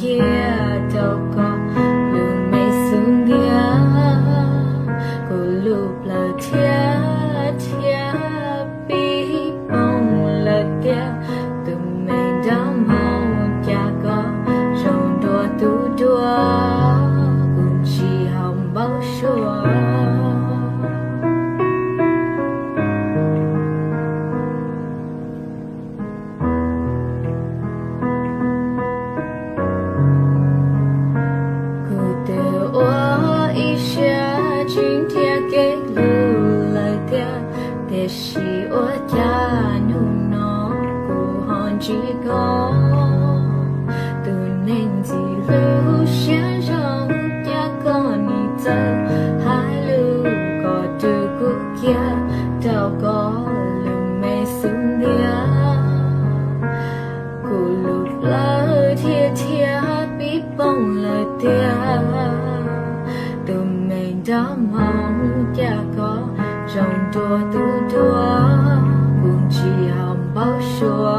cia rau koj lub me xub ntiag. Kuv lub plawv thiab thiab pib poob lawm tiag. Tus me nraug mob cas koj zoo dua tus dua, kuv tsis hau npaum suab. Kuv twb ua ib siab tsis nrhiav kev hlub lawm tiag, tiam sis ua cas hnub no kuv ho ntsib koj. Tus neeg ntxim hlub siab zoo, cas koj nim txawm hais lus kom rau kuv cia rau koj lub me xub ntiag. Kuv lub plawv thiab thiab pib poob lawm tiag. Tus me nraug mob cas koj zoo dua tus dua, kuv tsis hau npaum suab.